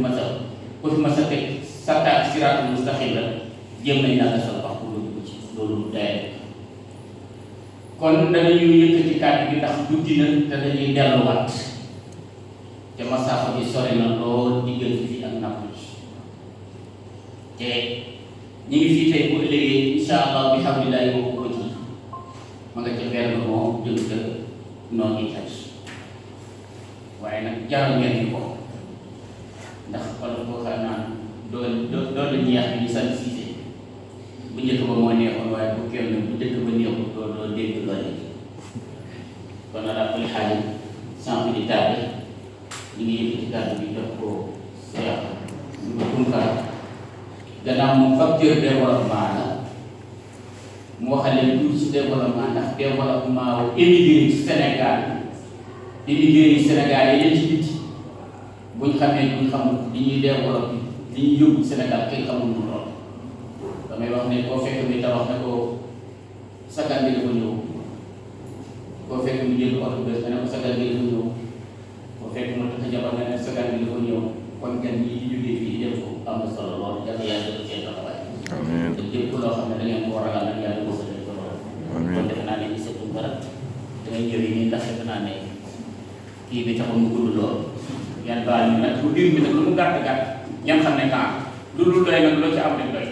ku fi mas a teg sartaak siraatul mustaqim la jéem nañ naa gasal wax pour dugg ci loolu day kon dañuy yëkkati kàddu bi ndax guddi na te dañuy delluwaat te masaafa bi sori na lool diggante fi ak napp ji te ñu ngi fii tey bu ëllëgee incha allah bi hamdulilahi boobu ko ji ma nga ca benn moo jëm ca noonu yi kat waaye nag jaral ngeen ñu ko ndax wala boo xam naan doole ñeex bi ñu sant siise bu njëkk ba moo neexoon waaye bu kenn bu njëkk ba neexul doo dégg loole kon ala kulli xaal sans di table ñu ngi yëkkati kàddu bi jox ko Cheikh Ndour Tounkara gannaaw moom facteur développement la mu waxal leen tuuti ci développement ndax développement wu émigré ci Sénégal émigré yi Sénégal yi ci biti buñ xamee buñ xamul li ñuy développé li ñuy yóbbu Sénégal kenn xamul mu lool damay wax ne koo fekk mi tabax ne ko sagan bi dafa ñëw koo fekk mu jël oto bés nga ne ko sagan bi dafa ñëw koo fekk mu tax jabar nga ne sagan bi dafa ñëw kon gan ñi di jógee fii dem ko am na solo lool yàlla yàlla def seen taxawaay amiin te lépp loo xam ne da ngeen koo ragal nag yàlla mos a def ko lool kon defe naa ne ñu seetlu dara dangay ñëw yi nii ndax defe naa ne kii bi taxul mu gudd lool yan baal ñu nag bu dir bi nag lu mu gàtt gàtt yan xam ne temps lu dul doy nag loo ci am rek doy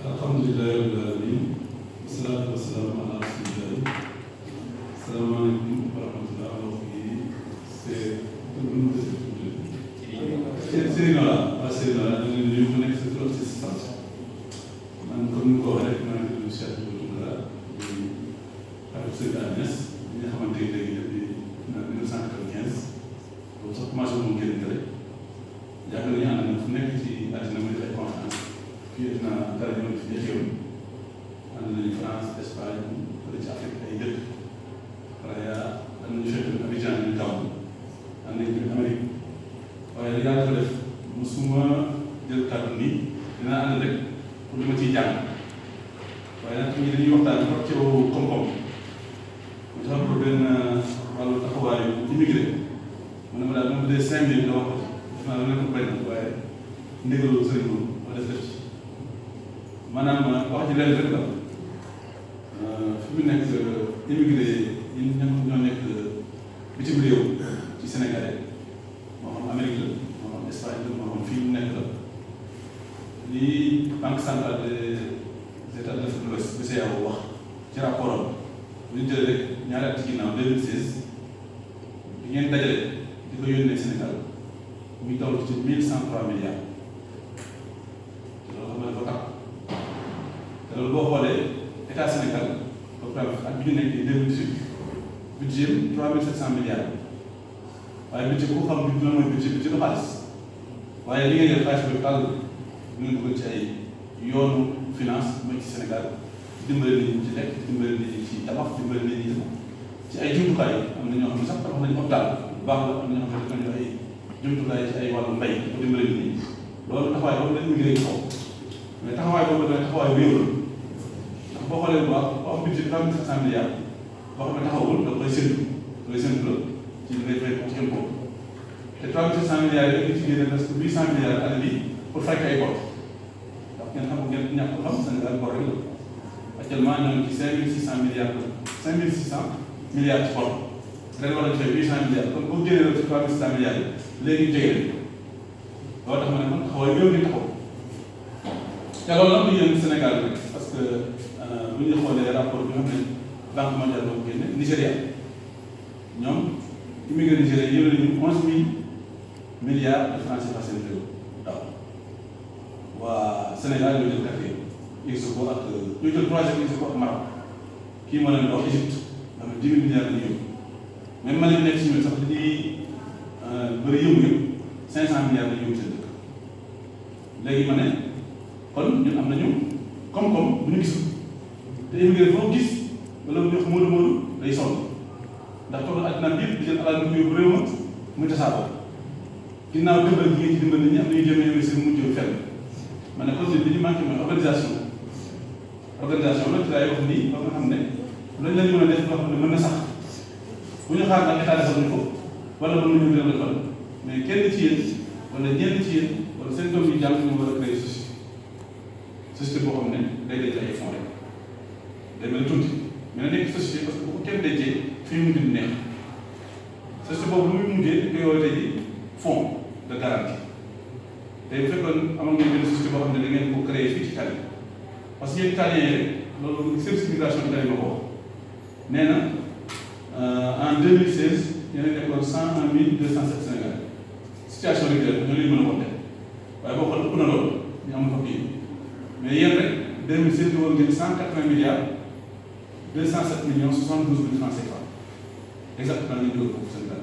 alhamdulillahi rabbil alamin wasalaatu wasalaamu ala rasulillah asalaamaaleykum wa rahmatullah alors c'est Sénégal waa Sénégal da ngeen nuyu ku nekk sa trop si sant man comme ni ko waxee rek maa ngi tudd Cheikh Ndour Tounkara di xarit Sëriñ Agnès ñi nga xamante ne léegi depuis 1995 boobu sax commencé moom génn rek jàpp nañu ànd na fu nekk ci àddina muy def ay conférence fii def naa dara ñëw fi xew ànd nañu France Espagne wala ci Afrique ay dëkk waaye am nañu fekk Abidjan ñu kaw ànd nañu Amérique waaye li yàlla dafa def musuma jël kàddu nii dinaa ànd rek pour li ma ciy jàng waaye nag ñi dañuy waxtaan par ci koom-koom mu tax pour benn wàllu taxawaayu immigré mu ne ma daal moom bu dee 5 minutes nga wax ko def naa la nekk bañ na waaye ndigalu sëriñ moom ma def ci maanaam wax ji leen rek la fi mu nekk immigré yi ñoo nekk bitim réew ci Sénégal moo xam Amérique la moo xam Espagne la moo xam fii mu nekk la lii Banque centrale des États de l'Afrique de l'Ouest BCEAO wax ci rapport am bu ñu jëlee rek ñaari at ci ginnaaw 2016 bi ngeen dajale di ko yónnee Sénégal muy toll ci 1103 milliards loolu xam nga dafa tax te loolu boo xoolee état Sénégal ak bi ñu nekk di 2018 budget 3700 milliards waaye budget bu ko xam budget la mooy budget du xaalis waaye li ngeen def xaalis bi tàll bu ngeen dugal ci ay yoonu finance mooy ci Sénégal dimbale nit ñi ci lekk dimbale nit ñi ci tabax dimbale nit ñi ci ay jumtukaay am na ñoo xam ne sax tabax nañu hôpital bu baax la am na ñoo xam ne dafa ñu ay jumtukaay ci ay wàllu mbay pour dimbale nit ñi loolu taxawaay boobu dañu ngi xaw mais taxawaay boobu dafa taxawaay réew la ndax boo xoolee bu baax bu am budget 3700 milliards boo xam ne taxawul da koy séntu la ci li ngay fay ci impôt te 3700 milliards yi dañu ci génne parce que 800 milliards année bi pour fay ay bor ndax ngeen xam ngeen ñàkk xam Sénégal bor rek la actuellement ñoo ngi ci 5600 milliards 5600 milliards ci bor ren war a fay 800 milliards kon boo génnee la ci 3600 milliards yi léegi jege loolu tax ma ne man taxawaay réew mi taxaw te loolu nag lu yëngu Sénégal rek parce que bu ñu xoolee rapport bi nga xam ne Banque mondiale moo ko génne Nigéria ñoom immigré Nigéria yële nañu 11000 milliards de francs CFA seen réew daaw waa Sénégal ñoo jël quatrième Mexico ak ñoo jël troisième Mexico ak Maroc kii moo leen wax Égypte nga xam ne 10 000 milliards la ñu yóbbu même Mali bi nekk si ñun sax dañuy bëri yëngu yëpp 500 milliards la ñu yóbbu seen dëkk léegi ma ne kon ñun am nañu koom-koom bu ñu gis te immigré foo gis wala bu ñu wax Modou day sonn ndax toog àddina bi yëpp di jël alal ñu ko yóbbu réew ma muy tasaaroo ginnaaw dimbal gi ngeen ci dimbal nit ñi am nañu jëmee investir mujj fenn ma ne kon li ñu manqué mooy organisation la ci laay wax nii ba nga xam ne loolu la ñu mën a def loo xam ne mën na sax bu ñu xaar nag état defal ñu ko wala mën nañu leen defal mais kenn ci yéen wala ñenn ci yéen wala seen doom yi jàng ñu war a créer société boo xam ne day daj ay fonds rek day mel ni tuuti mais na nekk société parce que bu ko kenn dajee fii mu di neex société boobu lu muy mujjee koy woowee tey fonds de garantie tey bu fekkoon amoon ngeen benn société boo xam ne da ngeen ko créer fii ci Italie parce que yéen italiens yi rek loolu service migration Italie ma ko wax nee na en 2016 yéen a nekkoon 101 207 Sénégal situation régulière ñoo leen mën a compter waaye boo xool ëpp na loolu ñu amul papier mais yéen rek 2016 ñu woon ngeen 180 milliards 207 millions 72 mille francs CFA exactement ñu dugal foofu Sénégal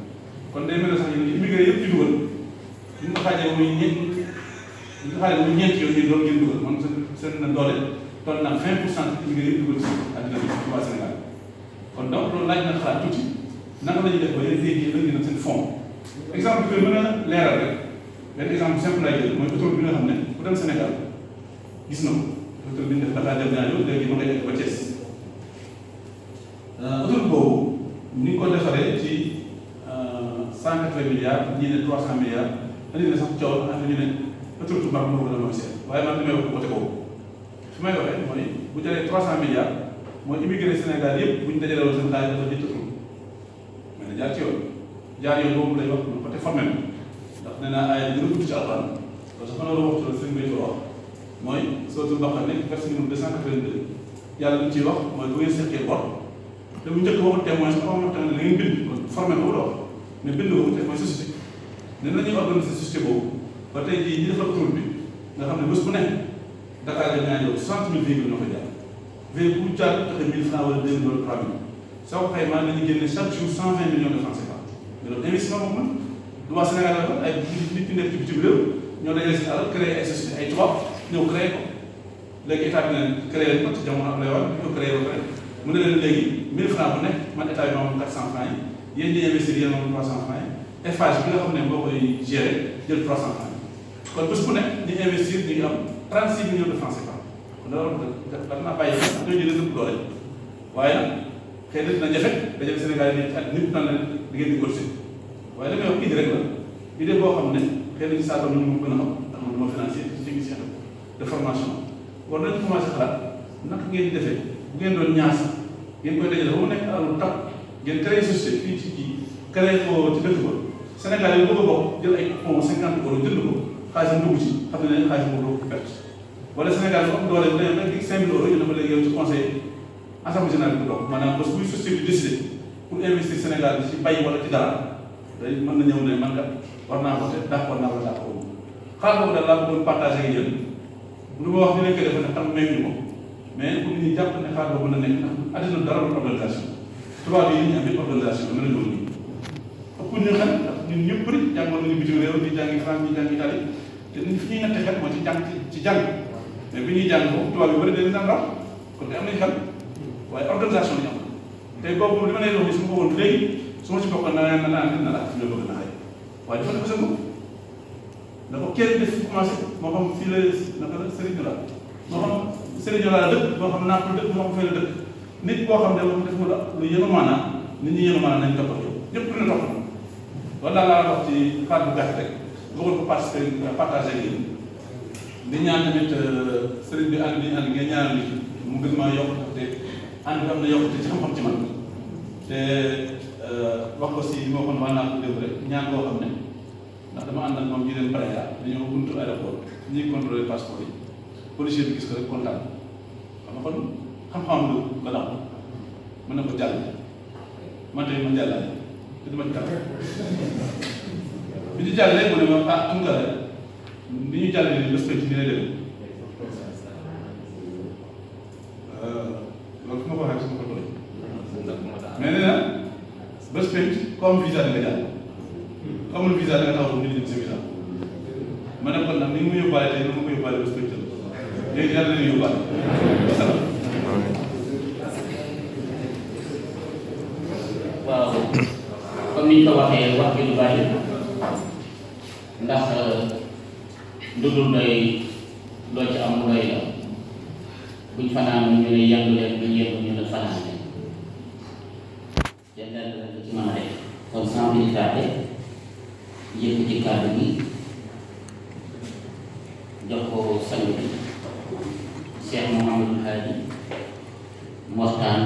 kon day mel ne sax yéen immigré yëpp ñu dugal ñu nga xaajee muy ñeent yoon ñu doon ngeen dugal man seen doole toll na 20% immigré yëpp dugal si àddina bi ci waa Sénégal kon donc loolu laaj na xalaat tuuti naka la ñuy def ba yéen léegi yéen a seen fonds exemple bi mën a leeral rek benn exemple simple lay jël mooy autoroute bi nga xam ne ku dem Sénégal gis na ko autoroute bi ñu def Dakar Diamniadio léegi ma ngay egg ba Thiès autoroute boobu ni ko defaree ci 180 milliards ñii ne 300 milliards dañu ne sax coow ak ñu ne autoroute bu mag moo gën a mooy seet waaye man li may wax côté boobu fi may waxee mooy bu jëlee 300 milliards mooy immigré Sénégal yëpp bu ñu dajalee woon seen xaalis dafa jënd autoroute mais na jaar ci yoon jaar yoon boobu lay wax côté formel ndax nee naa ay gën a gudd ci alxuraan parce que fan la waxtu la sëñ bi wax mooy sootul Baqara nekk verset numéro 282 yàlla lu ciy wax mooy bu ngeen seqee bor te bu njëkk waxul témoin sax waxul témoin la ngeen bind kon formel boobu la wax mais bind boobu te mooy société nee nañuy organiser société boobu ba tey jii ñi defal autoroute bi nga xam ne bés bu nekk Dakar dañ ñaa ñëw 60 000 véhicules ñoo fa jaar véhicule bu jaar joxe 1000 francs wala 2000 wala 3000 soo ko xaymaa nañu génne chaque jour 120 millions de francs CFA mais loolu investissement boobu man du waa Sénégal la ay nit ñu nekk ci bitim réew ñoo dajale si alal créé ay société ay tubaab ñëw créé ko léegi état bi ne créé ko ci jamono Abdoulaye Wade ñu ko créé ba pare mu ne leen léegi 1000 francs bu nekk man état bi ma moom 400 francs yi yéen ñi investir yéen moom 300 francs yi Eiffage bi nga xam ne moo koy gérer jël 300 francs kon bés bu nekk ñi investir ñu ngi am 36 millions de francs CFA kon loolu daf naa bàyyi ak ñoo jëlee dëpp doole waaye nag xëy na dina jafe dajale Sénégal yi ak nit nan la di ngeen di cotiser waaye li may wax idée rek la idée boo xam ne xëy na ci saa doon ñu gën a xam ndax man dama financier ci technicien de formation war nañu commencé xalaat naka ngeen di defee bu ngeen doon ñaas ngeen koy dajale ba mu nekk alalu tax ngeen créé société fii ci kii créé ko ci dëkk ba Sénégal yi bëgg a bokk jël ay fonds 50 euros jënd ko xaalisam dugg ci xam ne xaalis boobu doo ko perte wala Sénégal bu am doole bu demee rek 5 000 euros ñu ne ko léegi yow ci conseil assemblée générale bi bokk maanaam parce que buy société bi décidé pour investir Sénégal ci bay wala ci dara day mën na ñëw ne man kat war naa ko te d'accord naa ko d'accord xaalis boobu daal laa bëggoon partagé ak yéen lu ma wax dinañ koy defee ne xam may ñu ko mais pour ñu jàpp ne xaalis boobu mën na nekk ndax àddina dara lu organisation tubaab yi ñu am yëpp organisation mën nañu woon nii ëpp ñu xel ndax ñun ñëpp bëri jàngoon nañu bitim réew ñi jàngi France ñi jàngi Italie te ñun fi ñuy natte xel mooy ci jàng mais bi ñuy jàng foofu tubaab yu bëri dañu daan raw kon te am nañu xel waaye organisation la ñu am tey boobu li ma lay wax nii su ma ko woon léegi su ma ci bokkoon na la fi ñoo bëgg na xëy waaye dafa def sa bopp da ko kenn def commencé moo xam fii la naka la Serigne la moo xam Serigne la dëkk moo xam napp dëkk moo xam fay la dëkk nit boo xam ne moom def nga lu yéen a maanaam nit ñi yéen a maanaam nañ topp yow ñëpp du ne topp na loolu daal laa wax ci xaar bu gàtt rek bëggoon ko partagé ak yéen di ñaan tamit sëriñ bi ànd bi ñu ànd ngeen ñaanal nit mu gën maa yokk te ànd bi am na yokkute ci xam-xam ci man te wax ko si moo xam ne waa naa ko démb rek ñaan koo xam ne ndax dama ànd ak moom ñu leen Pareya dañoo buntu aéroport ñuy contrôler passeport yi policier bi gis ko rek kontaan xam nga kon xam-xam lu la daw mën na ko jàll man tamit ma jàllale te dama ci kàlla bi ñu jàllee mu ne ma ah am nga ni ñu jàllee nii bés ci ni lay demee loolu fu ma ko waxee su ma ko doy mais nee na bés penc ku am visa di nga jàll ku amul visa da nga taxaw ñu dem sa visa ma ne kon nag ni mu yóbbaale tey ni ma ko yóbbaale bés penc léegi yàlla leen yóbbaale wasalaam. waaw comme ni ñu ko waxee wax bi du bàyyi ndax ndudul doy loo ci am doy la buñ fanaan ñu ne yàgg leen buñ yëngu ñu ne fanaan leen te lenn rek ci mën a def kon sans plus tarder yëkkati kàddu gi jox ko sang bi Cheikh Mouhamadou Hadi mu waxtaan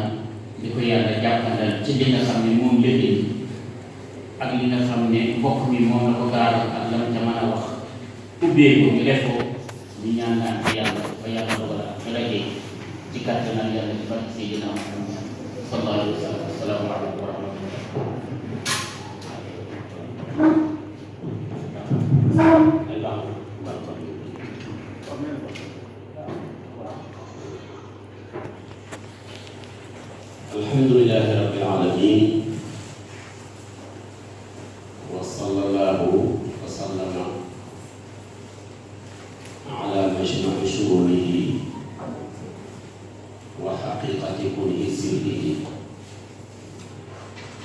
di ko yàlla jàppandal ci li nga xam ne moom léegi ak li nga xam ne mbokk mi moom la ko gaaral ak la ca mën a wax ubbee ko ñu def ko ñu ñaan naan ci yàlla ba yàlla dogal ak felaje ci kàttanal yàlla ci barke Seydina Muhammad sallallahu alayhi wa sallam. Assalaamu aleykum wa alhamdulillahi rabbil alamin wa sallallahu wa sallama ala majma'i shuruurihi wa haqiqati kunhi sirrihi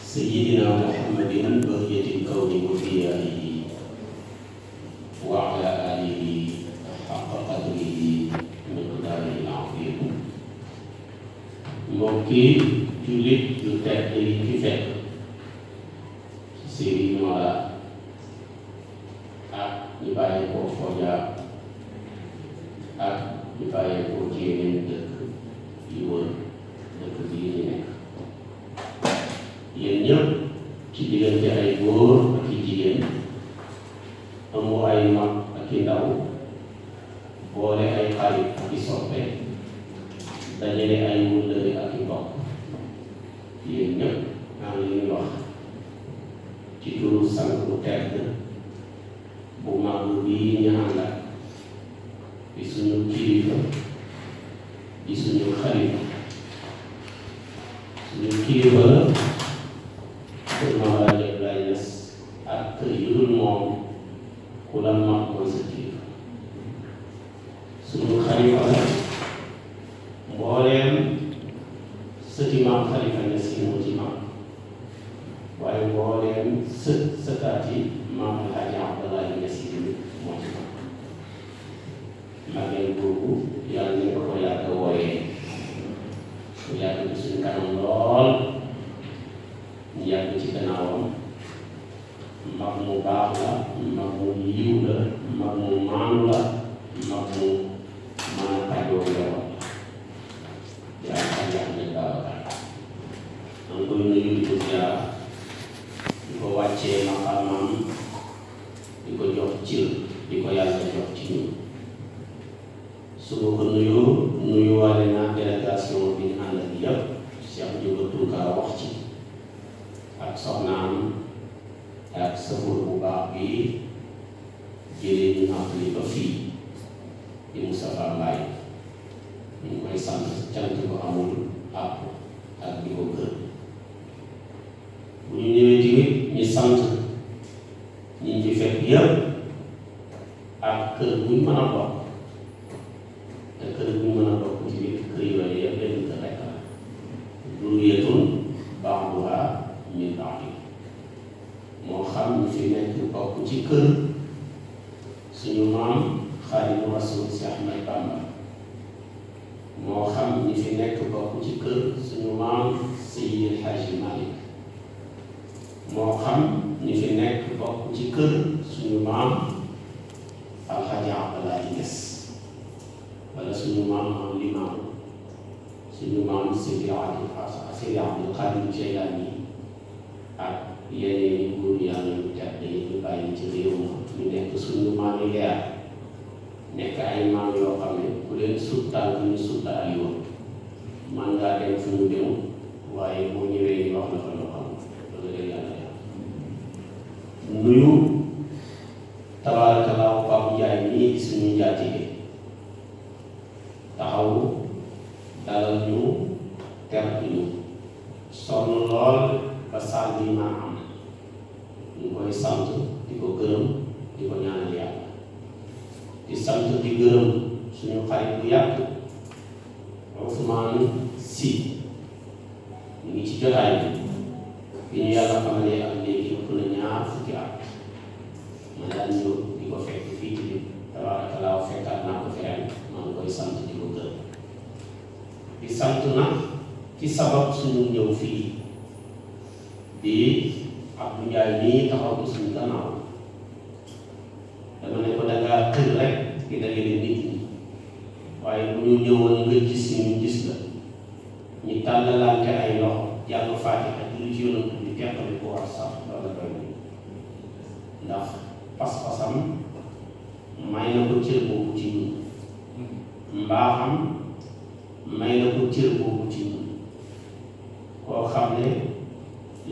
sayyidina muhammadin bahjatil kawni wa fiyaahihi wa ala alihi haqqa qadrihi miqdaarihi al-aziim. mbokki jullit yu tedd yi ci fekk ci Serigne Mara ak ñu bàyyi ko Fodja ak ñu bàyyi ko ci yeneen dëkk yi wër dëkk bii ñu nekk yéen ñëpp ci diggante ay góor ak i jigéen amu ay mag ak i ndaw boole ay xarit ak i soppe dajale ay wëllëre ak i mbokk yéen ñëpp maa ngi leen wax ci turu sang bu tedd bu mag bii ñu àndal di suñu kilifa di suñu xalifa suñu kilifa la kër Maam Alaaji Abdoulaye Niass ak kër yu dul moom ku la mag mooy sa kilifa suñu xalifa la mbooleem sëti Maam Xalifa Niass yi moo ci mag waaye mbooleem sëtaati Maam Alaaji Abdoulaye Niass yi moo ci mag mageen boobu yàlla ni nga ko yàgg a wooyee mu yàgg ci suñu kanam lool ñu yàgg ci gannaawam mag mu baax la mag mu yiw la mag mu maanu la mag mu mën a tàggoo yow yaa xam yàq nañ Babacar an koy nuyu di ko ziar di ko wàccee maqaamam di ko jox cër di ko yàlla jox ci ñun su ma ko nuyuwaale naa délégation bi ñu ànd ak yëpp Cheikh Ndiouga Touka wax ci ak soxnaam ak safur bu baax bi jëlee ñu nattali ba fii di Moustapha Mbaye ñu ngi koy sant cant ko amul ak di ko gërëm bu ñu ñëwee tamit ñu sant ñi ci fekk yëpp ak kër buñ mën a bokk te kër buñ mën a bokk ci biir kër yooyu yëpp benn kër rek la duriyatun ba'duhaa min ba'din moo xam ñu fi nekk bokk ci kër suñu maam Xaadimu Rasuul si Ahmad Bamba moo xam ñi fi nekk bokk ci kër suñu maam Seydil Hadji Malick moo xam ñi fi nekk bokk ci kër suñu maam Alxaaji Abdoulaye Niass wala suñu maam Limaamu suñu maam Seydi Abdul Xaadir Jeylaani ak yeneen góor yàlla yu tedd yi ñu bàyyi ci réew ma ñu nekk suñu maam yi leer nekk ay maam yoo xam ne ku leen sultaan ku ñu sultaan ay yoon man ngaa dem fu ñu dem waaye boo ñëwee ñu wax la fa loo xam loolu de yàlla yàlla nuyu tabaarakallaahu Pape Ndiaye nii suñu njaatige taxaw dalal ñu ter ñu sonn lool ba saal bi maa am ñu koy sant di ko gërëm di ko ñaanal yàlla di sant di gërëm suñu xarit bu yàgg Ousmane Sy ñu ngi ci jotaay bi ñu yàlla xamalee ak léegi ëpp na ñaar fukki at ma daan ñëw di ko fekk fii ci biir tabaarakallaa fekkaat naa ko fi ren maa ngi koy sant di ko gërëm di sant na ci sabab suñu ñëw fii nii taxaw ko suñu gannaaw dama ne ko dangaa xër rek di dajale nit ñi waaye bu ñu ñëwoon nga gis ñu gis la ñu tàllalante ay loxo jàng Faatiha ak lu ci yonent bi teqali ko war sax loolu doy ndax pas-pasam may na ko cër boobu ci ñun mbaaxam may na ko cër boobu ci ñun koo xam ne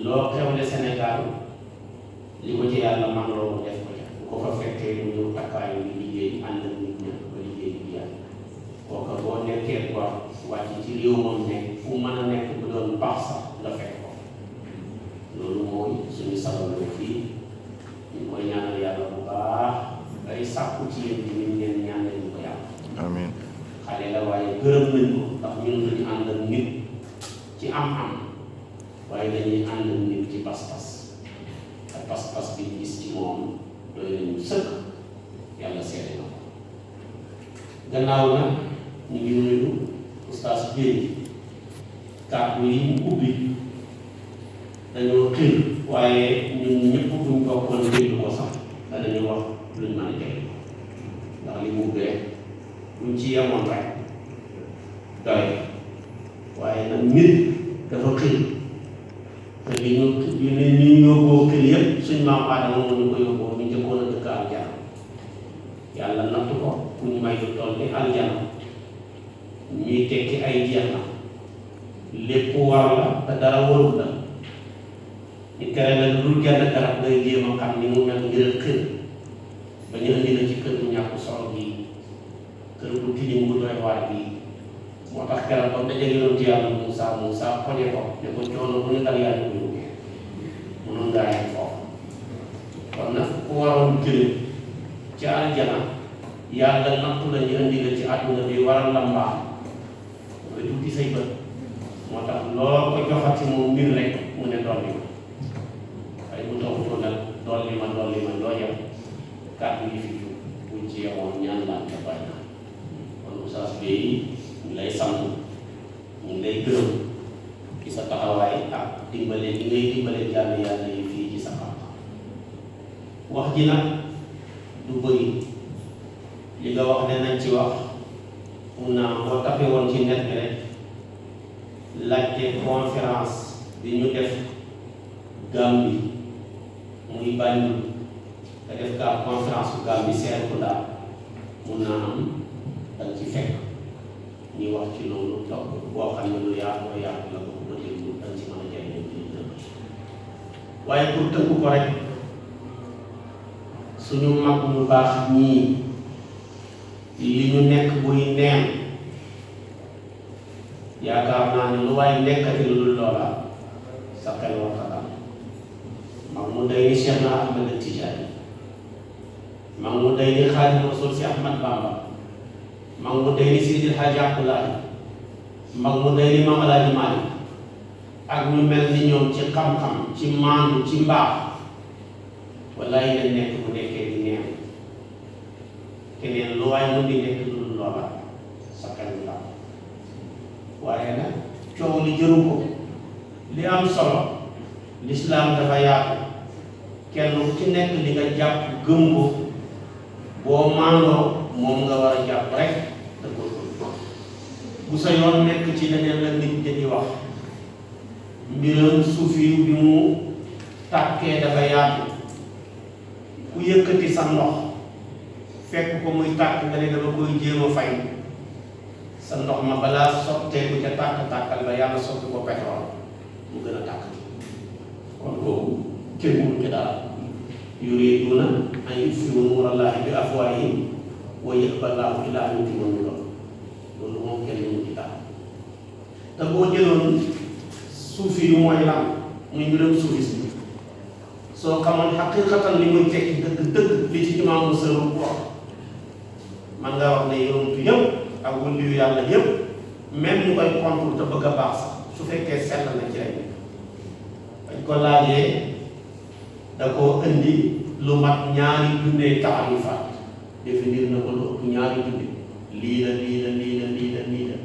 loo xewle Sénégal li ko ci yàlla man loo def ko ca bu ko fa fekkee mu ñëw takkaayu bi liggéey ànd ak nit ñi ba liggéey bi yàlla kooka boo nekkee ko wàcc ci réew moom nekk fu mën a nekk bu doon baax sax nga fekk ko loolu mooy suñu sabab fii ñu koy ñaanal yàlla bu baax day sàkku ci yéen bi ñu leen ñaanal ñu ko yàlla amiin xale la waaye gërëm nañ ko ndax ñun dañu ànd ak nit ci am-am waaye dañuy ànd ak nit ci pas-pas ak pas-pas bi gis ci moom doy nañu sëkk yàlla seede na ko gannaaw na ñu ngi nuyu oustaz Guèye kàddu yi mu ubbi dañoo xir waaye ñun ñëpp buñ bokkoon déglu ko sax danañu wax luñ mën a jël ndax li mu ubbee buñ ci yemoon rek doy waaye nag nit dafa xir te li ñu yóbboo xir yëpp suñ maam Aadama moo ñu ko yóbboo ñu njëkkoon a dëkk aljana yàlla natt ko ku ñu may lu toll ni aljana ñuy tekki ay jeex na lépp war la te dara warul la ñu tere la lu dul genn garab ngay jéem a xam ni mu mel ngir xër ba ñu indi la ci kër bu ñàkk solo bii kër bu tilim bu doy waar bii moo tax garab ba daje yoon ci yàlla Moussa poñe ko ne ko coono bu ñu dal yàlla ko yóbbee mënoon ngaa yem foofu kon nag ku waroon jëlee ci aljana yàlla nattu la ñu indi la ci àdduna bi waral la mbaam nga tuuti say bët moo tax loo ko joxati moom mbir rek mu ne dolli ma waaye bu taxutoo nag dolli ma doo yem kàddu yi fi buñ ci yemoon ñaan laan te bàyyi na kon Oustaz Bey ñu lay sant ñu lay gërëm ci sa taxawaay ak dimbale li ngay dimbale jàmm yàlla yi fii ci sa xam-xam wax ji nag du bëri li nga wax ne nañ ci wax mun naa boo tapé woon ci net bi rek laajte conférence bi ñu def Gambie muy Banjul nga def gaa conférence bu Gambie Serekunda mun naa am danga ci fekk ñuy wax ci loolu topp boo xam ne lu yaatu la ko ba déglu danga ci mën a jëriñoo ci li dëgg waaye pour tënk ko rek suñu mag ñu baax ñii li ñu nekk buy neen yaakaar naa ne lu waay nekkati lu dul loola sa xel war a dal mag mu day ni Cheikh na Ahmed Tidiane mag mu day ni Xaadimu Rasuul si Ahmad Bamba mag mu day ni Seydi Hadji Abdoulaye mag mu day ni Maam Alaaji Maalik ak ñu mel ni ñoom ci xam-xam ci maandu ci mbaax wallaay leen nekk bu nekkee di neen keneen lu waay mu di nekk lu dul loola sa xel la waaye nag coow li jëru ko li am solo lislaam dafa yaatu kenn ku ci nekk li nga jàpp gëm ko boo maandoo moom nga war a jàpp rek te ko bu sa yoon nekk ci leneen la nit ñi di wax mbiram suufi bi mu tàkkee dafa yaatu ku yëkkati sa ndox fekk ko muy tàkk nga ne dama koy jéem a fay sa ndox ma balaa sotteeku ca tàkk-tàkkal ba yàlla sotti ko pétrole mu gën a tàkk kon kooku kenn mënu ci dara yuriduuna an yutfiu nuurallaahi bi afwaahihim wa ya'ba llaahu illaa an yutimma nuurahu loolu moom kenn mënu ci dara te boo jëloon suufi yu mooy lan muy mbiram suufi si soo xamoon xaqiiqatan li muy tekki dëgg li ci imaamu Sëru wax man nga wax ne yonentu yëpp ak wëllu yàlla yëpp même ñu koy contre te bëgg a baax sax su fekkee sell na ci rek dañ ko laajee da koo indi lu mat ñaari junne taarifaat définir na ko lu ëpp ñaari junne lii la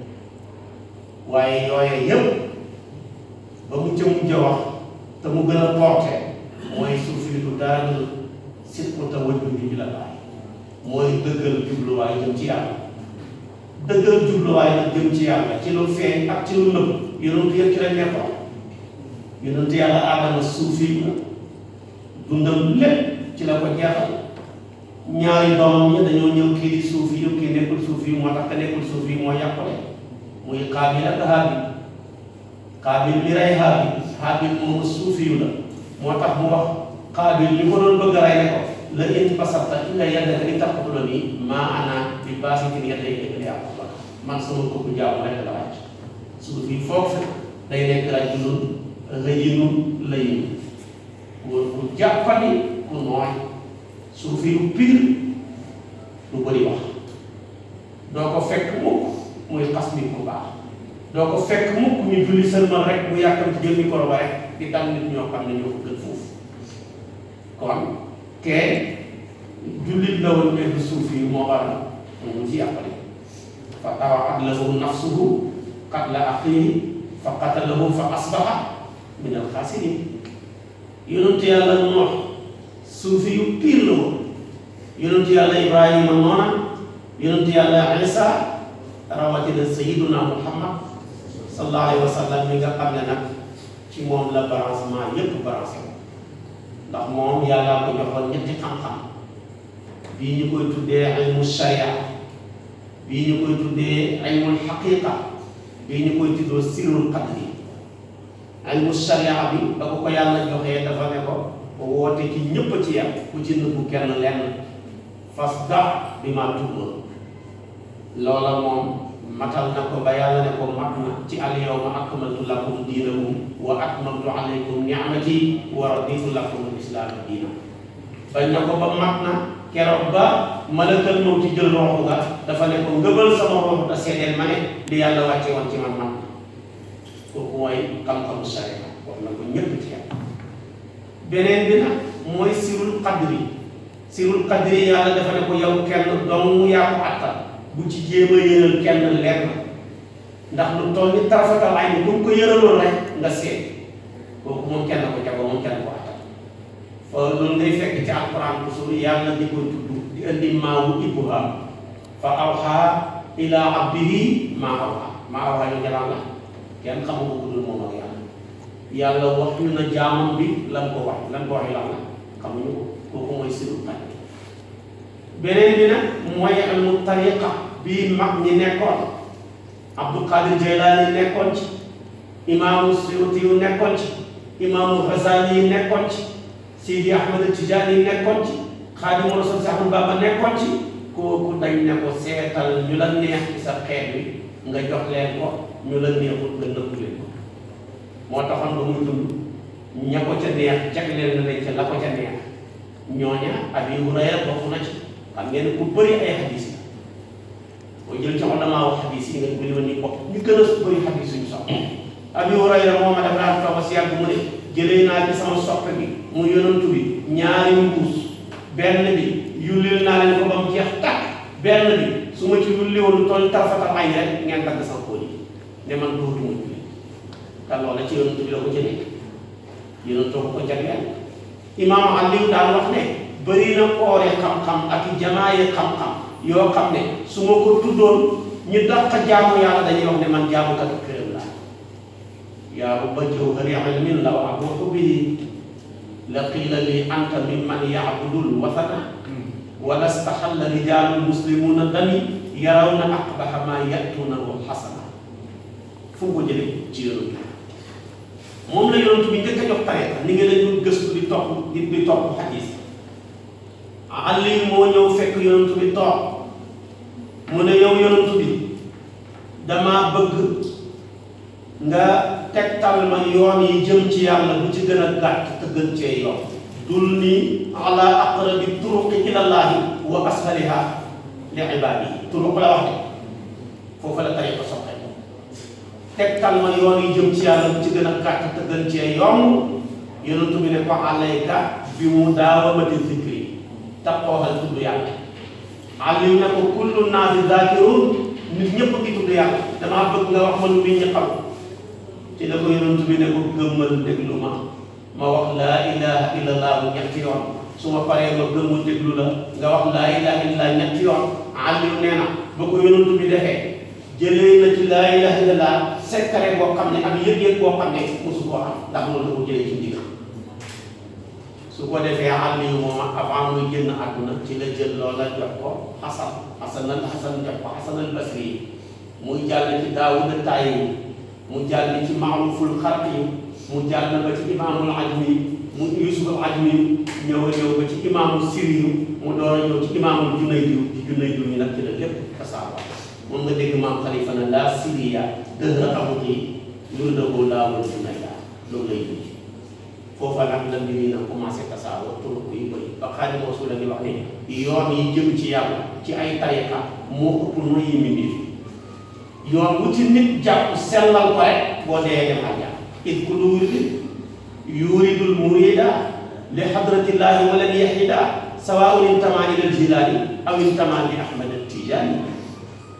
waaye yooye yëpp ba mu ca mujj a wax te mu gën a porté mooy suufi du dara sidqu tawajjuhi ila Allah mooy dëggal jubluwaay jëm ci yàlla dëggal jubluwaay nag jëm ci yàlla ci lu feeñ ak ci lu nëbb yonent yëpp ci la nekkoon yonent yàlla Aadama suufi la dundam lépp ci la ko jeexal ñaari doomam ñi dañoo ñëw kii di suufi yu kii nekkul suufi yu moo tax ka nekkul suufi yu moo yàqule muy Qaabil ak Haabil Qaabil mi rey Haabil moom suufi yu la moo tax mu wax Qaabil li ko doon bëgg a rey ne ko la in basata illa yaddaka li taqtulani maa ana bi baasitin yadayya li aqtulaka man sama kooku jaamu rek la wàcc suufi foofu day nekk rajulun layyinun layyin ku jàppandi ku nooy suufi yu pire du bëri wax doo ko fekk mukk muy xas nit ku baax doo ko fekk mukk ñu julli sëlmal rek mu yàkkam ci jël micro ba rek di dal nit ñoo xam ne ñoo ko gën foofu kon kee jullit la woon nekk suufi yu moo waral mu ci yàppale fa tawaat lahu nafsuhu qatla axiihi fa qatalahu fa asbaha min alxaasiriin yonent yàlla Nuux suufi yu piir la woon yonent yàlla Ibrahima noona yonent yàlla Isa rawatina sayyiduna Muhammad sallallahu alayhi wa sallam mi nga xam ne nag ci moom la branchement yépp branché ndax moom yàlla ko joxoon ñetti xam-xam bii ñu koy tuddee ilmu sharia bii ñu koy tuddee ilmul xaqiqa bii ñu koy tuddee sirrul qadri ilmu sharia bi ba ko yàlla joxee dafa ne ko woote ci ñëpp ci yam ku ci nëbbu kenn lenn fasda bi ma tu'mar loola moom matal na ko ba yàlla ne ko mat na ci al yawma akmaltu lakum diinakum wa atmamtu alaykum ni'mati wa raditu lakum al islaama diina bañ na ko ba mat na keroog ba malakal mawti jël roxu ga dafa ne ko ngëbal sama roxu da seedeel ma ne di yàlla wàcce woon ci man mat kooku mooy xam-xamu sharia wax na ko ñëpp ci yam beneen bi nag mooy sirul qadri yàlla dafa ne ko yow kenn dong mu yaa ko attal bu ci jéem a yëral kenn lenn ndax lu toll ni tarafatal ay ni bu ko yëraloon rek nga seet kooku moom kenn ko jago moom kenn ko attal fa loolu ngay fekk ci alquran toujours yàlla di koy tudd di indi maawu ibham fa awxaa ila abdihi maa awxaa yu jalaan la kenn xamu ko dul moom ak yàlla wax ñu na jaamam bi lan ko wax lan la xamuñu ko kooku mooy sirul qadri beneen bi nag mooy ilmu tariqa bii mag ñi nekkoon Abdul Qadir Jaylaani nekkoon ci imaamu Suyuti yu nekkoon ci imaamu Ghazali yi nekkoon ci Sidi Ahmad Tijaani yi nekkoon ci Xaadimu Rasuul Ahmadu Bamba nekkoon ci kooku dañ ne ko seetal ñu la neex ci sa xeet wi nga jox leen ko ñu la neexut nga nëbbu leen ko moo taxoon ba muy dund ña ko ca neex jagleel na leen ca la ko ca neex ñooña Abi Hurayra bokk na ci xam ngeen ku bëri ay xadis la boo jël ci damaa wax xadis yi nga bëri woon ni bopp ñu gën a bëri xadis suñu soxla Abi Hurayra moom dafa daan toog si yàgg mu ne jëlee naa ci sama soppe bi mu yonantu bi ñaari mbuus benn bi yullil naa leen ko ba mu jeex tàkk benn bi su ma ci yulli woon lu toll tarfatal ay rek ngeen dagg sama kóol yi ne man dootuma julli te loola ci yonantu bi la ko jëlee yonantoo ko jagleel Imaam Aliou daan wax ne bëri na koore xam-xam ak jamaaye xam-xam yoo xam ne su ma ko tuddoon ñu dàq jaamu yàlla dañuy wax ne man jaamukatu këram laa yaa rubba jawhari ilmin law abuuhu bihi la qiila li anta mimman yaabudul wathana wala staxalla rijaalul muslimuuna dami yarawna aqbaha maa yatuunahu xasana fu mu ko jëlee ci yonent moom la yonent bi njëkk a jox tariqa ni nga leen gëstu di topp xadiis Ali moo ñëw fekk yonent bi toog mu ne yow yonent bi damaa bëgg nga tegtal ma yoon yi jëm ci yàlla bu ci gën a gàtt te gën cee yoon dul ni ala aqrabi turuqi ilallaahi wa ashaliha li ibaadihi turuq la wax de foofu la tariqa soxla tegtal ma yoon yi jëm ci yàlla bu ci gën a gàtt te gën cee yomb yonent bi ne ko alayka bi mudaawamati zikri taxawal tudd yàlla Aliou ne ko kullu naasi zaakirun nit ñëpp ki tudd yàlla damaa bëgg nga wax ma lu nit ñi xam ci la ko yonent bi ne ko gëmmal déglu ma ma wax laa ilaha illallah ñetti yoon su ma paree ma gëm mu déglu la nga wax laa ilaha illallah ñetti yoon Aliou nee na ba ko yonent bi defee jëlee na ci laa ilaha illallah secret boo xam ne ak yëg-yëg boo xam ne mosu koo am ndax loolu la ko jëlee ci ndigal su ko defee Aliou moom avant muy génn àdduna ci la jël loola jox ko Hasan jox ko Hasan al Basri muy jàll ci Daawuda Taymi mu jàll ci Ma'ruful Xarqi mu jàll ba ci Imaamul Ajmi mu Yusuf al Ajmi ñëw ba ci Imaamul Siriyu mu door a ñëw ci Imaamul Junaydu ci Junaydu ñu nag ci la lépp tasaaroo moom nga dégg maam Xalifa na laa Siriya dëhra amuti yurdahu laa wal Junayda loolu lay dugg foofa nag la mbir yi nag commencé tasaaroo turuq yu bëri ba Xaadimu Rasuul la di wax ne yoon yi jëm ci yàlla ci ay tariqa moo ëpp noy yi mbir yoon wu ci nit jàpp sellal ko rek boo dee dem àjjana it ku lu yuridul murida li hadratillahi wala yahida sawaa'un intama ila al-Jilani aw intama li Ahmad at-Tijani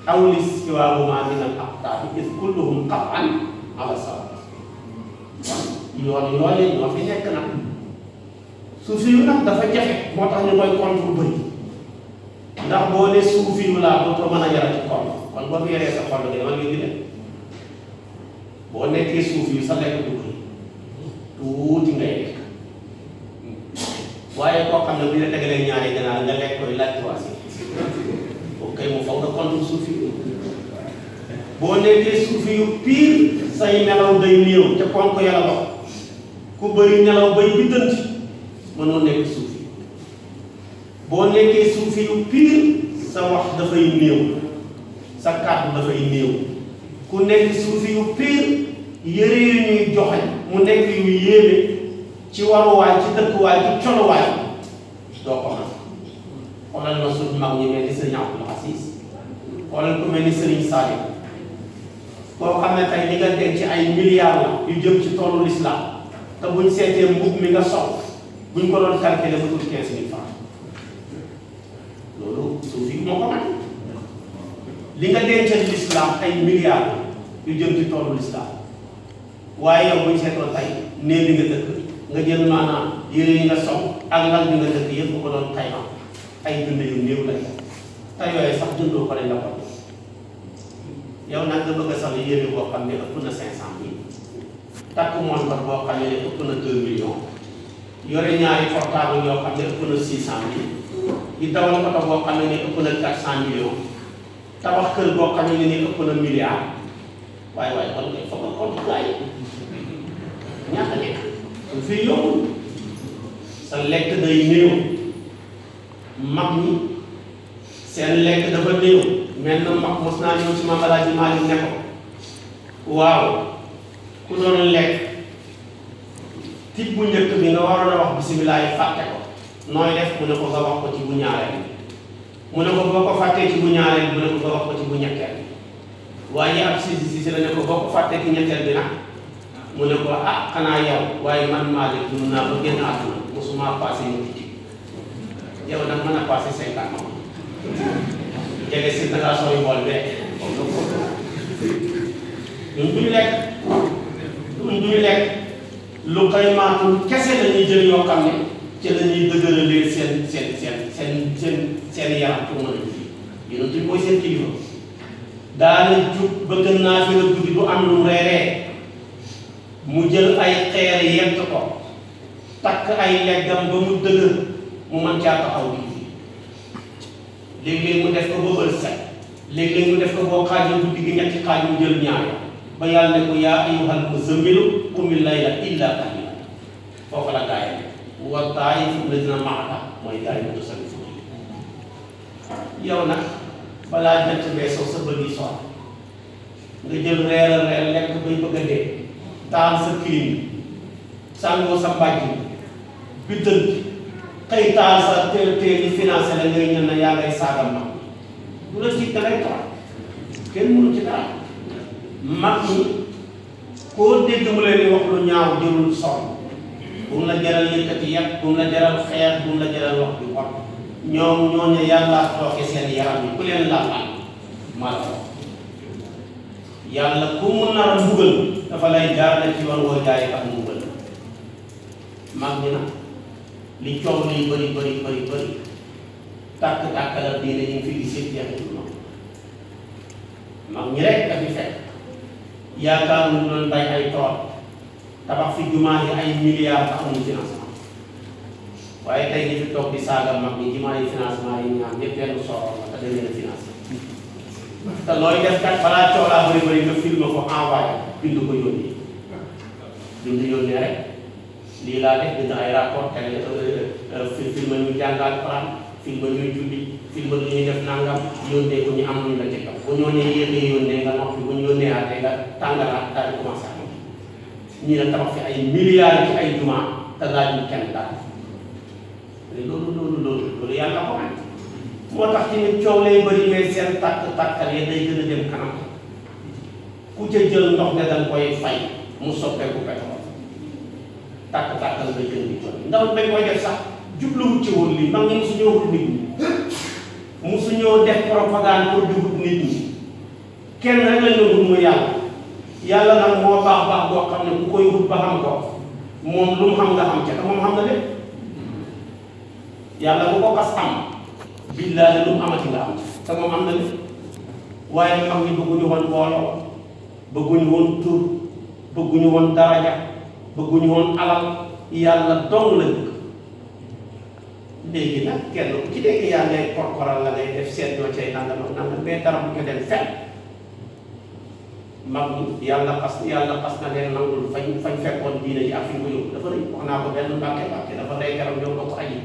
aw li siwaahuma min al-aqtabi is kulluhum qat'an ala sawa yoon yooyu ñoo fi nekk nag suufi yu nag dafa jafe moo tax ñu koy contre lu bëri ndax boo ne suufi yu laa dootoo mën a yara ci xol kon boo fi yaree sa xol nga man ngi di dem boo nekkee suufi yu sa lekk du bëri tuuti ngay lekk waaye koo xam ne bu ñu la tegalee ñaari ganaar nga lekk koy laaj tuwaasi boobu kay mu foog nga contre suufi yu boo nekkee suufi yu pire say nelaw day néew te kon ko yàlla dox ku bëri nelaw bay biddanti mënoo nekk suufi boo nekkee suufi yu pire sa wax dafay néew sa kàddu dafay néew ku nekk suufi yu pire yëre yu ñuy joxe mu nekk yu yéeme ci waruwaay ci dëkkuwaay ci coluwaay doo ko mën xoolal ma suuf mag ñi mel ni Sëriñ Abdul Aziz xoolal ku mel ni Sëriñ Saaliw koo xam ne tey li nga denc ci ay milliards la yu jëm ci toolu l'islam te buñ seetee mbub mi nga sol buñ ko doon calculer ba tuuti 15 000 francs loolu suuf yi moo ko mën li nga dencal l'islam ay milliards la yu jëm ci toolu l'islam waaye yow buñ seetoon tey néew bi nga dëkk nga jël maanaam yére yi nga sol ak lal bi nga dëkk yëpp bu ko doon xayma ay junne yu néew lay te yooyu sax jëndoo ko lañ la ko yow nag nga bëgg a sol yére boo xam ne ëpp na 500 000 takk montre boo xam ne ëpp na 2 millions yore ñaari portable yoo xam ne ëpp na 600 000 di dawal oto boo xam ne ëpp na 400 millions tabax kër boo xam ne ëpp na milliard waaye kon kay foog nga compte gars yi ñaata nekk su fi yombul sa lekk day néew mag ñi seen lekk dafa néew mel na mag mos naa ñëw ci Maam Alaaji Maalik ne ko waaw ku doon lekk tib bu njëkk bi nga waroon a wax bisimilah yi fàtte ko nooy def mu ne ko nga wax ko ci bu ñaareel mu ne ko boo ko fàttee ci bu ñaareel mu ne ko nga wax ko ci bu ñetteel waaye ab si la ne ko boo ko fàttee ci ñetteel bi nag mu ne ko ah xanaa yow waaye man Maalik dund naa ba génn àdduna mosuma passé ñu ci yow nag mën a passé 50 ans jege si dangaa sooy bool bee ñun duñu lekk lu koy maatul kese la ñuy jël yoo xam ne ci la ñuy dëgëralee seen yaram pour mën a ji yéen a mooy seen kilifa daana jug bëgg naa fi la guddi du am lu reeree mu jël ay xeer yett ko takk ay leggam ba mu dëgër mu mën caa taxaw bi léeg-léeg mu def ko ba bët set léeg-léeg mu def ko boo xaajee guddi gi ñetti xaaj mu jël ñaar ba yàlla ne ko yaa ayyuhal muzammilu qumil layla illa qalilan foofu la gaay wa taa'ifatun llaziina ma'aka mooy gaay yi mutasawwifuun yow nag balaa jant bee sow sa bët yi soxla nga jël reer lekk bay bëgg a dee taal sa clim sàngoo sa mbàjj bi dënt xëy taal sa teel yi financé la ngay ñën na yaa ngay saagam mag bu la tiit da ngay toog kenn mënu ci dara mag ñi koo dégg mu leen di wax lu ñaaw jërul sonn bu mu la jaral yëkkati yàq bu mu la jaral xeex bu mu la jaral wax bi wax ñoom ñooñu yàlla tooke seen yaram yi ku leen laal maa la yàlla ku mu nar a mbugal dafa lay jaarale ci yoon woo jaay ak mbugal mag ñi nag li coow liy bëri tàkk-tàkkalal diine ñu ngi fi gis yëpp jeexitul moom mag ñi rek a fi fekk yaakaar ñu doon bay ay tool tabax fi jumaa yi ay milliards te amuñu financement waaye tey di fi toog di saaga mag ñi jumaa yi financement yi ñaan yëpp benn sooroon la te dañ leen a financé te looy def kat balaa coow laa bëri nga filmé ko envoyé bind ko yónnee rek lii laa def bind ay rapport télé filmé ñu jàngal Alxuraan filmé ñuy julli filmé lu ñuy def nangam yónnee ko ñu am luñ la ci kaw bu ñoo nee yéexee yónnee nga noppi bu ñu yónnee aatee nga tàngalaat daal di commencé am ñii la tabax fi ay milliards ci ay jumaa te laajuñ kenn daal loolu yàlla ko am moo tax tamit coow lay bëri mais seen tàkkal yi day gën a dem kanam ku ca jël ndox ne danga koy fay mu soppeeku pétrole tàkkal nga jël di coow ndax bañ koy def sax jubluwut ci woon lii mag ñi mosuñoo wut nit ñi mosuñoo def propagande pour di wut nit ñi kenn rek la ñu wut mu yàlla nag moo baax boo xam ne ku koy wut ba xam ko moom lu mu xam nga xam ca te moom xam na lépp yàlla bu ko xas am billaahi lu mu amati nga am te moom am na lépp waaye mag ñi bëgguñu woon mbooloo bëgguñu woon tur bëgguñu woon daraja bëgguñu woon alal yàlla dong la bëgg léegi nag kenn ku ci nekk yaa ngay korkoral la ngay def seet ñoo cay nangam ak nangam mais dara bu ko dem fenn mag ñi yàlla xas na leen nangul fañ fekkoon diine ji ak fi ñu ko yóbbu dafa rëy wax naa ko benn mbàkke dafa rëy keroog ñoo bokk aji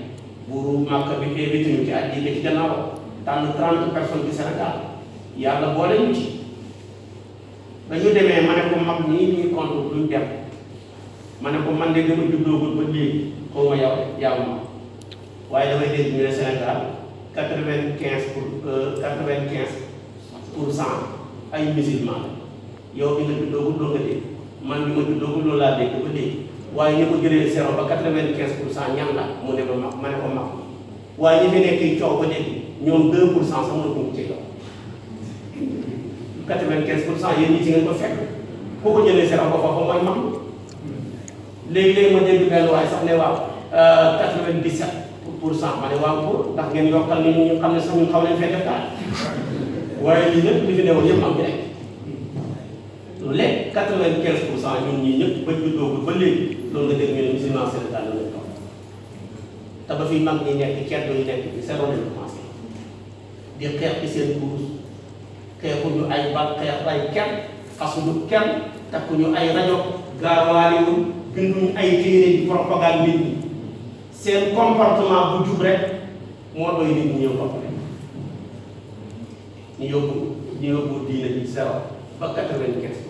buuru Màkka bi invité ñu ci aji ci gannaaw tànn 30 personnes ci Sénégal yàlla boole ñu ci dañu demee ma ne ko mag ñii ñuy compte duñ dem ma ne ko man de dama juddoogul ba léegi xaw ma yow ma waaye damay dégg ñu ne Sénégal 95% ay musulman yow bi nga juddoogul loo nga dégg man bi ma juddoogul loolu laa dégg ba léegi waaye ñu ko jëlee 0 ba 95% ñan la mu ne ma ne ko mag waaye ñi fi nekk coow ba léegi ñoom 2% sax mënu ko ci yow 95% yéen ñi ci ngeen ko fekk ku ko jëlee 0 ba foofu mooy mag léegi-léegi ma dégg benn waaye sax ne waaw 97% ma ne waaw pour ndax ngeen yokkal ni ñu xam ne sax ñun xaw leen fee def daal waaye lii lépp li fi newoon yëpp am bi rek lu lekk 95% ñun ñii ñëpp ba juddoo ba léegi loolu nga dégg ñu ne musulman Sénégal la lañ toog te ba fi mag ñi nekk ceddo yi nekk ci seen lañu commencé di xeex ci seen kurus xeexuñu ay bal xeex ay kenn xasuñu kenn takkuñu ay rajo gaawaaliwuñ binduñu ay téere di propagande nit ñi seen comportement bu jub rek moo doy nit ñi ñëw bopp rek ñu yóbbu diine bi 0 ba 95